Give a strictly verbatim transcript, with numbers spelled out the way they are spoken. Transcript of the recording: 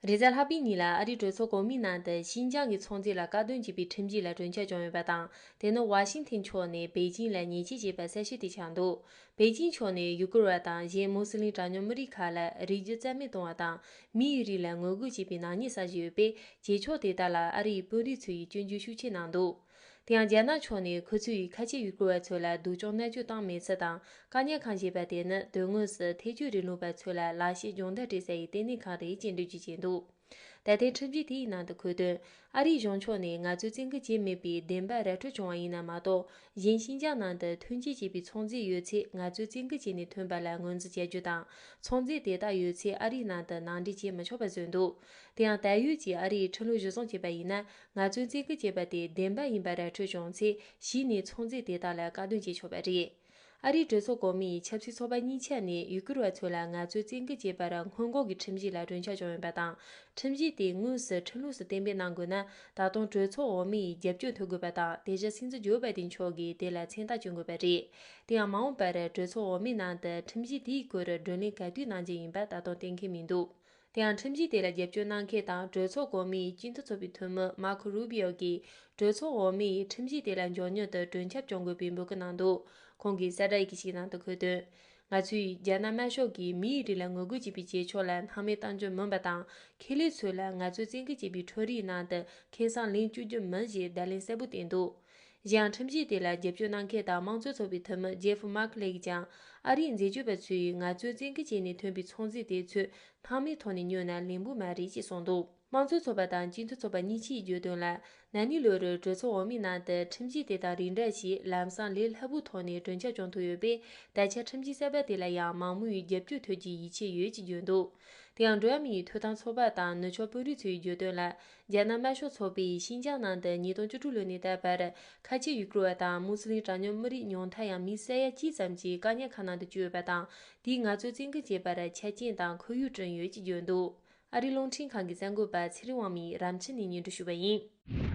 རེས་གཟའ་ལྷག་པའི་ཉིན་ལ་ཨ་རིའི་གྲོས་ཚོགས་གོང་མའི་ནང་དུ་ཤིན་ཅང་གི་ཚོང་རྫས་ལ་བཀག་སྡོམ་བྱས་པའི་ཁྲིམས་གཞི་ལ་གྲོས་འཆར་བྱུང་ཡོད་པ་དང་། དེ་ནི་ཝ་ཤིང་ཐན་ཕྱོགས་ནས་པེ་ཅིང་ལ་ཉེས་ཆད་བཅད་པ་གསལ་བཤད་དེ་ཆགས་འདུག་པེ་ཅིང་ཕྱོགས་ནས་ཡུ་གུར་བ་དང་གཞན་མུ་སི་ལིམ་གྲངས་ཉུང་མི་རིགས་ཁག་ལ་རིགས་རྒྱུད་རྩ་མེད་གཏོང་བ་དང་། མིའི་རིགས་ལ་ངོ་རྒོལ་བྱས་པའི་ནག་ཉེས་བསགས་བཞིན་ཡོད་པས། བྱེད་ཕྱོགས་དེ་དག་ལ་ཨ་རིའི་དཔོན་རིགས་ཚོས་སྐྱོན་བརྗོད་ཤུགས་ཆེ་གནང་འདུག་དེ་ཡང་རྒྱ་ནག་ཕྱོགས་ནས་ཁོ་ཚོས་ཁ་ཆེ་ཡུ་གུར་བ་ཚོ་ལ་སྡུག་སྦྱོང་མནར་གཅོད་བཏང་མེད་ཚུལ་དང་། བཀག་ཉར་ཁང་ཞེས་པ་དེ་ནི་དོན་དངོས་སུ་ཐེ་བྱུས་རིང་ལུགས་པ་ཚོ་ལ་ལག་ཤེས་སྦྱོང་བརྡར་སྤྲད་ས་ཡི་ལྟེ་གནས་ཁང་རེད་ཅེས་འགྲེལ་བརྗོད་བྱས་འདུག་ད་ལྟའི་ཁྲིམས་གཞི་དེའི་ནང་དུ་འཁོད་དོན། ཨ་རིའི་གཞུང་ཕྱོགས་ནས་ང་ཚོས་བཙན་སྐུལ་བྱས་མེད་པའི་བདེན་པ་ར་འཕྲོད་བྱུང་བ་ཡིན་ན་མ་གཏོགས། གཞན་ཤིན་ཅང་ནང་དུ་ཐོན་སྐྱེད་བྱས་པའི་ཚོང་རྫས་ཡོད་ཚེ་ང་ཚོས་བཙན་སྐུལ་བྱས་ནས་ཐོན་པ་ལ་ངོས་འཛིན་བྱ་རྒྱུ་དང་། ཚོང་རྫས་དེ་དག་ཡོད་ཚེ་ཨ་རིའི་ནང་དུ་ནང་འདྲེན་བྱེད་མི་ཆོག་པ་བཟོས་འདུག་དེ་ཡང་ད་ཡོད་ཀྱི་ཨ་རིའི་ཁྲིམས་ལུགས་གཞིར་བཟུང་བྱས་པ་ཡིན་ན། ང་ཚོས་བཙན་སྐུལ་བྱས་པ་དེ་བདེན་པ་ཡིན་པ་ར་འཕྲོད་བྱུང་ཚེ། གཞི་ནས་ཚོང་རྫས་དེ་དག་ལ་བཀག་སྡོམ་བྱེད་ཆོག་པ་རེད། ཨ་རིའི་གྲོས་ཚོགས་གོང་མའི་ཆབ་སྲིད་ཚོགས་པ་གཉིས་ཆ་ནས་ཡུ་གུར་བ་ཚོ་ལ་ང་ཚོས་བཙན་སྐུལ་བྱས་པར་སྔོན་འགོག་གི་ཁྲིམས་གཞི་ལ་གྲོས་འཆར་བྱུང་ཡོད་པ་དང་། ཁྲིམས་གཞི་དེ་དངོས་སུ་ཁྲིམས་ལུགས་སུ་གཏན་འབེབས་གནང་དགོས་ན། ད་དུང་གྲོས་ཚོགས་འོག་མའི་རྒྱབ་སྐྱོར་ཐོབ་དགོས་པ་དང་། དེ་བཞིན་སྲིད་འཛིན་ཇོ་བྷའི་ཏིན་མཆོག་གིས་དེ་ལ་མཚན་རྟགས་བསྐྱོན་དགོས་པ་རེད། དེ་ཡང་མ་འོངས་པར་གྲོས་ཚོགས་འོག་མའི་ནང་དུ་ཁྲིམས་གཞི་དེའི་སྐོར་བགྲོ་གླེང་ག་དུས་གནང་རྒྱུ་ཡིན་པ་ད་དུང་གཏན་འཁེལ་མི་འདུག་དེ་ཡང་ཁྲིམས་གཞི་དེ་ལ་རྒྱབ་སྐྱོར་གནང་མཁན་དང་། གྲོས་ཚོགས་གོང་མའི་སྤྱི་འཐུས་ཚོགས་པའི་འཐུས་མི་མར་ཁོ་རུ་བྷི་ཨོ་གིས། གྲོས་ཚོགས་འོག་མའི་ཁྲིམས་གཞི་དེ་ལ་མགྱོགས་མྱུར་དུ་གྲོས་འཆར་བྱུང་དགོས་པའི་འབོད་སྐུལ་གནང་འདུག་ཁོང་གིས་གསལ་བསྒྲགས་ཡི་གེ་ཞིག་ནང་དུ་འཁོད་དོན། ང་ཚོས་རྒྱ་ནག་དམར་ཤོག་གིས་མིའི་རིགས་ལ་ངོ་རྒོལ་བྱེད་པའི་བྱེད་ཕྱོགས་ལ་སྣང་མེད་གཏང་རྒྱུ་མིན་པ་དང་། ཁེ་ལས་ཚོ་ལ་ང་ཚོས་བཙན་སྐུལ་བྱས་པའི་འཕྲུལ་རིག་ནང་དུ་ཁེ་བཟང་ལེན་བཅུག་རྒྱུ་མིན་ཞེས་བརྡ་ལན་གསལ་པོ་བསྟན་འདུག་གཞན་ཡང་། ཁྲིམས་གཞི་དེ་ལ་རྒྱབ་སྐྱོར་གནང་མཁན་དང་། དམངས་གཙོའི་ཚོགས་པའི་འཐུས་མི་ཇེ་ཧྥ་མར་ཁེ་ལེ་ཡིས་ཀྱང་། ཨ་རིའི་འཛད་སྤྱོད་པ་ཚོས་ང་ཚོས་བཙན་སྐུལ་བྱས་ནས་ཐོན་པའི་ཚོང་རྫས་དེ་ཚོ་སྣང་མེད་ཐོག་ནས་ཉོས་ན་ལེགས་འབུལ་མ་རེད་ཅེས་གསུངས་འདུག་དམངས་གཙོའི་ཚོགས་པ་དང་སྤྱི་འཐུས་ཚོགས་པ་གཉིས་ཆའི་བརྗོད་དོན་ལ། ན་ནིང་ལོ་རུ་གྲོས་ཚོགས་འོག་མའི་ནང་དུ་ཁྲིམས་གཞི་དེ་དང་རིགས་འདྲ་ཞིག་ལམ་སང་ལས་སླ་པོའི་ཐོག་ནས་གྲོས་འཆར་བྱུང་ཐུབ་ཡོད་པས། ད་ཆ་ཁྲིམས་གཞི་གསར་པ་དེ་ལ་ཡང་མང་མོས་རྒྱབ་སྐྱོར་ཐོབ་རྒྱུའི་ཡིད་ཆེས་ཡོད་ཅེས་བརྗོད་འདུག་དེ་ཡང་། འགྲོ་བ་མིའི་ཐོབ་ཐང་ཚོགས་པ་དང་ནུབ་ཕྱོགས་དཔོན་རིགས་ཚོའི་བརྗོད་དོན་ལ། རྒྱ་ནག་དམར་ཤོག་ཚོགས་པས་ཤིན་ཅང་ནང་དུ་ཉིས་སྟོང་བཅུ་དྲུག་ལོ་ནས་ད་བར། ཁ་ཆེ་ཡུ་གུར་བ་དང་མུ་སི་ལིམ་གྲངས་ཉུང་མི་རིགས་ཉུང་མཐའ་ཡང་མི་ས་ཡ་གཅིག་ཙམ་ཞིག་བཀག་ཉར་ཁང་ནང་དུ་བཅུག་ཡོད་པ་དང་། དེས་ང་ཚོས་བཙན་སྐུལ་བྱས་པར་ཆ་རྐྱེན་དང་ཁོར་ཡུག་བསྐྲུན་ཡོད་ཅེས་བརྗོད་འདུག་ཨ་རིའི་རླུང་འཕྲིན་ཁང་གི་གསར་འགོད་པ་ཚེ་རིང་དབང་མོས་རང་ཁྱིམ་ནས་སྙན་སྒྲོན་ཞུས་པ་ཡིན།